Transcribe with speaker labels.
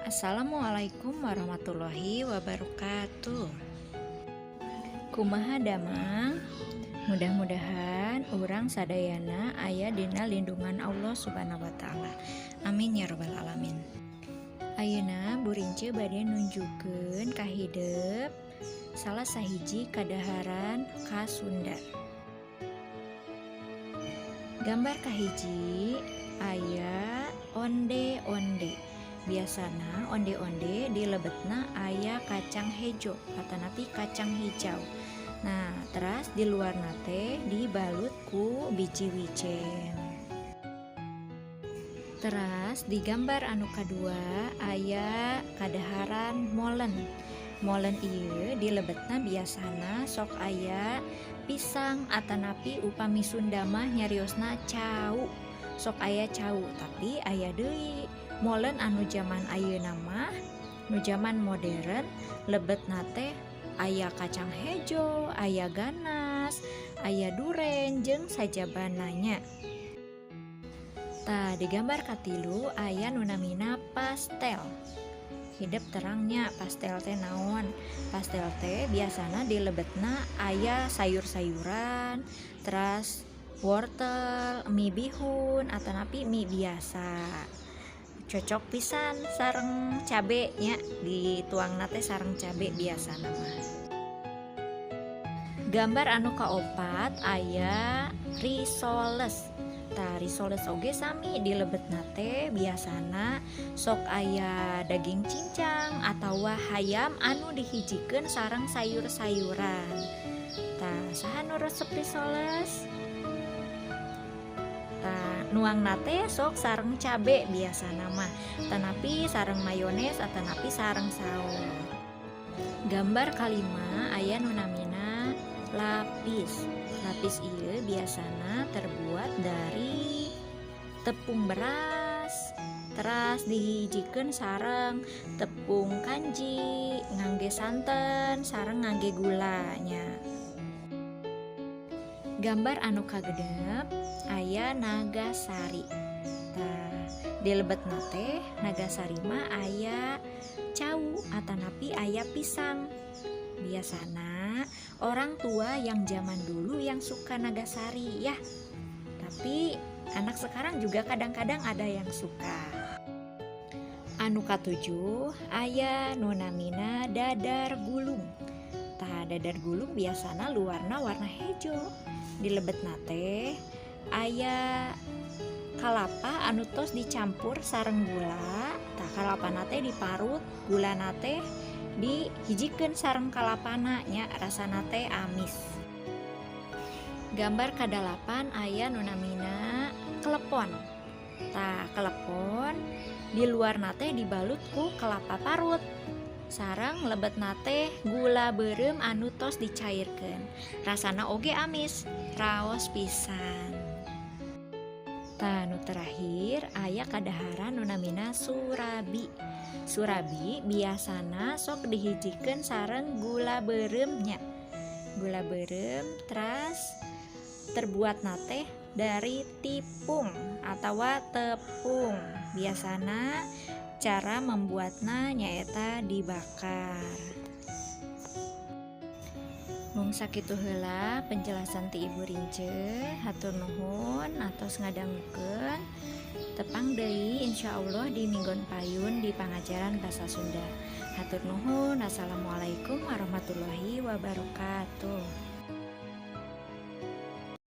Speaker 1: Assalamualaikum warahmatullahi wabarakatuh. Kumaha damang? Mudah-mudahan urang sadayana aya dina lindungan Allah Subhanahu wa Ta'ala. Amin ya robbal alamin. Ayeuna Bu Rince bade nunjukkeun kahidep salah sahiji kadaharan khas Sunda. Gambar kahiji aya onde-onde. Biasana onde-onde di lebetna aya kacang hejo atanapi kacang hijau. Nah, teras di luarna teh dibalut ku biji wijen. Teras di gambar anu kadua aya kadaharan molen. Molen ieu di lebetna biasana sok aya pisang atanapi upami Sunda mah nyariosna cau. Sok aya cau, tapi aya deui molen anu jaman ayeuna mah, nu jaman modern, lebetna teh aya kacang hejo, aya ganas, aya duren jeung sajabana nya. Tah, di gambar katilu aya nu namina pastel. Hidep terang nya pastel teh naon? Pastel teh biasana di lebetna aya sayur-sayuran, teras wortel, mie bihun atanapi mie biasa. Cocok pisan sareng cabe nya, dituangna teh sareng cabe biasana mah. Gambar anu kaopat aya risoles. Tah, risoles oge sami, di lebetna teh biasana sok aya daging cincang atawa hayam anu dihijikeun sareng sayur-sayuran. Tah, saha nu resep risoles? Tah, nuangna teh sok sareng cabe biasana mah, tanapi sareng mayones atanapi sareng saos. Gambar kalima aya nu namina lapis. Lapis ieu biasana terbuat dari tepung beras, teras dihijikeun sareng tepung kanji, ngangge santen, sareng ngangge gula nya. Gambar anu kagenep aya nagasari. Tah, di lebetna teh nagasari mah aya cau atanapi aya pisang. Biasana orang tua yang zaman dulu yang suka nagasari ya, tapi anak sekarang juga kadang-kadang ada yang suka. Anu katujuh aya nu namina dadar gulung. Tah, dadar gulung biasana luarna warna hejo. Di lebetna teh aya kalapa anu tos dicampur sareng gula. Tah, kalapana teh diparut, gulana teh dihijikeun sareng kalapana nya, rasana teh amis. Gambar kadalapan aya nu namina klepon. Tah, klepon di luarna teh dibalut ku kelapa parut sareng lebetna teh gula beureum anu tos dicairkeun. Rasana oge amis, raos pisan. Tah, nu terakhir aya kadaharan nu namina surabi. Surabi biasana sok dihijikeun sareng gula beureum nya. Gula beureum, teras terbuatna teh dari tipung atawa tepung. Biasana cara membuatna nyaeta dibakar. Mung sakitu heula penjelasan ti Ibu Rince. Hatur nuhun atos ngadangukeun. Tepang deui insyaallah di minggon payun di pangajaran bahasa Sunda. Hatur nuhun. Assalamualaikum warahmatullahi wabarakatuh.